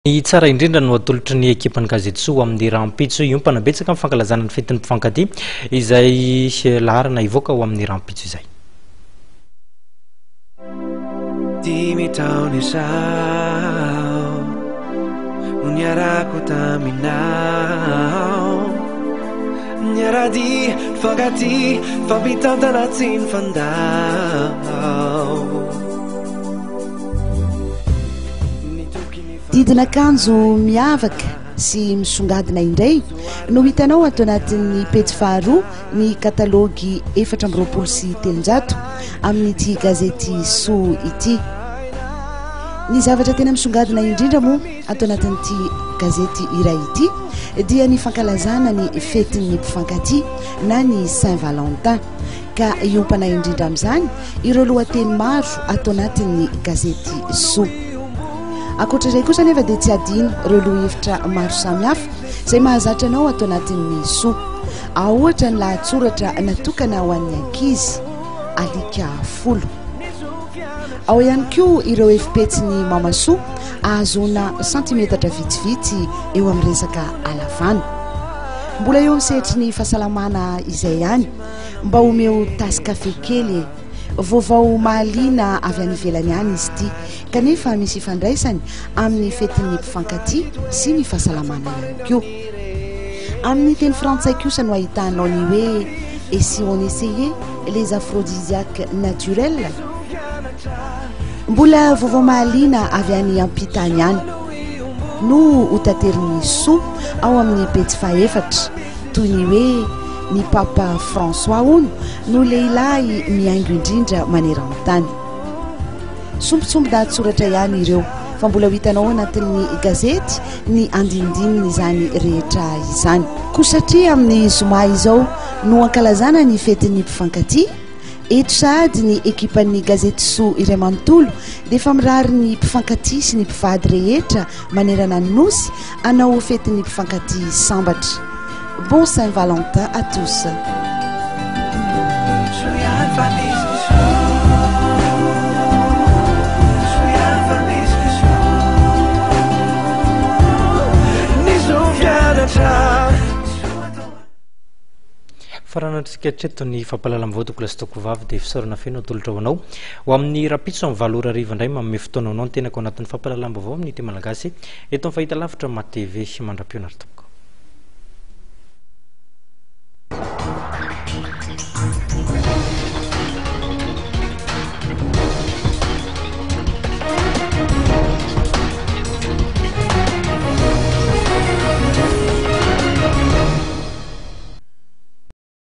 Ny tsara indrindra no atolotry ny ekipan'ny Gazety Soa ho amin'ny rahampitso. Hiompana betsaka amin'ny fankalazana ny fetin'ny mpifankatia izay laharana hivoaka ho amin'ny rahampitso izay. Dimy taona izao no niarako taminao Niaradia, nifankatia, nifampitantana tsy nifandao. Didin'akanjo miavaka sy misongadina indray no hitanao ato anatin'ny pejy faharoa ny katalogy 324 amin'ity gazety Soa ity. Ny zavatra tena misongadina indrindra moa ato anatin'ity gazety iray ity dia ny fankalazana ny fetin'ny mpifankatia na ny Saint Valentin. Ka hiompana indrindra amin'izany ireo lohateny maro ato anatin'ny gazety Soa. Ankoatra izay kosa anefa dia tsy adino ireo lohahevitra maro samihafa izay mahazatra anao ato anatin'ny Soa. Ao ohatra ny lahatsoratra natokana ho an'ny ankizy, alika folo. Ao ihany koa ireo hevi-petsin'ny Mamasoa ahazoana santimetatra vitsivitsy eo amin'ny resaka halavana. Mbola eo amin'ny sehatry ny fahasalamana izay ihany. Mba omeo tasy kafe kely e! Vaovao mahaliana avy any ivelany any izy ity, kanefa misy ifandraisany amin'ny fetin'ny mpifankatia sy ny fahasalamana ihany koa. Amin'ny teny frantsay kosa no ahitanao ny hoe Et si on essayait les aphrodisiaques naturels? Mbola vaovao mahaliana avy any ampita any ihany no hotaterin'ny Soa ao amin'ny pejy fahefatra. Toy ny hoe ny Papa François hono no lehilahy mihaingo indrindra maneran-tany. Sombintsombin-dahatsoratra ihany ireo fa mbola ho hitanao ao anatin'ny gazety ny andinindinin'izany rehetra izany. Koa satria amin'ny zoma izao no ankalazana ny fetin'ny mpifankatia, eto sahady ny ekipan'ny gazety Soa iray manontolo dia efa mirary ny mpifankatia sy ny mpivady rehetra manerana ny Nosy hanao fetin'ny mpifankatia sambatra. Bon Saint Valentin à tous. Faranantsika hatreto ny fampahalalam-baovao Douglas Tokovavy dia fisaorana feno atolotra ho anao. Ho amin'ny rahampitso amin'ny 8 ora hariva indray manome fotoana ho anao ny tenako anatin'ny fampahalalam-baovao amin'ny teny malagasy eto amin'ny fahitalavitra MATV. Mandra-pihaona ry tompoko.